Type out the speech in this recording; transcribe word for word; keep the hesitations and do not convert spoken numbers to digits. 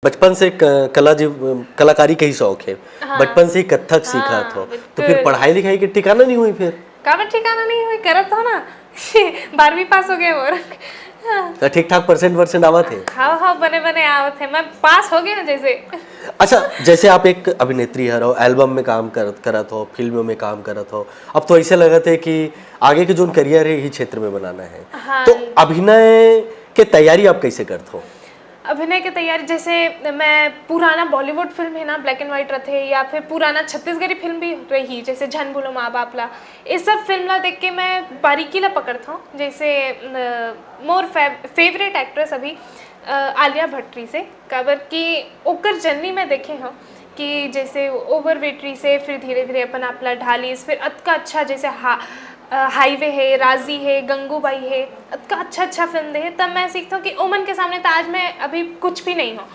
बचपन से क-, कला जी, कलाकारी के ही शौक है। हाँ। बचपन से ही कथक सीखा हाँ, था, तो बिल्कुल। फिर पढ़ाई लिखाई के ठिकाना नहीं हुई फिर? काबर ठिकाना नहीं हुई, करत हो ना। बारहवीं पास हो गए और। तो ठीक ठाक परसेंट परसेंट आवत है? हाँ हाँ, बने बने आवत है, मैं पास हो गए हूँ जैसे। अच्छा, जैसे आप एक अभिनेत्री हर हो, एल्बम में काम करत करत हो, फिल्मों में काम करत हो, अब तो ऐसे लगत है कि आगे के जोन करियर है यही क्षेत्र में बनाना है। हाँ। तो अभिनय के तैयारी आप कैसे करत हो? अभिनय के तैयारी, जैसे मैं पुराना बॉलीवुड फिल्म है ना, ब्लैक एंड व्हाइट रथे, या फिर पुराना छत्तीसगढ़ी फिल्म भी रही, जैसे झन भूलो माँ बाप ला, ये सब फिल्म ला देख के मैं बारीकी ला पकड़त हूँ। जैसे अ, मोर फेवरेट एक्ट्रेस अभी अ, आलिया भट्ट रहिसे, काबर कि ओकर जर्नी मैं देखे हूँ कि जैसे ओवरवेट रहिसे, फिर धीरे धीरे अपन आप ला ढालिस, फिर अतका अच्छा जैसे हा, अ, हाईवे है, राजी है, गंगूबाई है, अतका अच्छा अच्छा फिल्म दे है, तब मैं सीखता हूँ कि ओमन के सामने तो आज मैं अभी कुछ भी नहीं हूँ।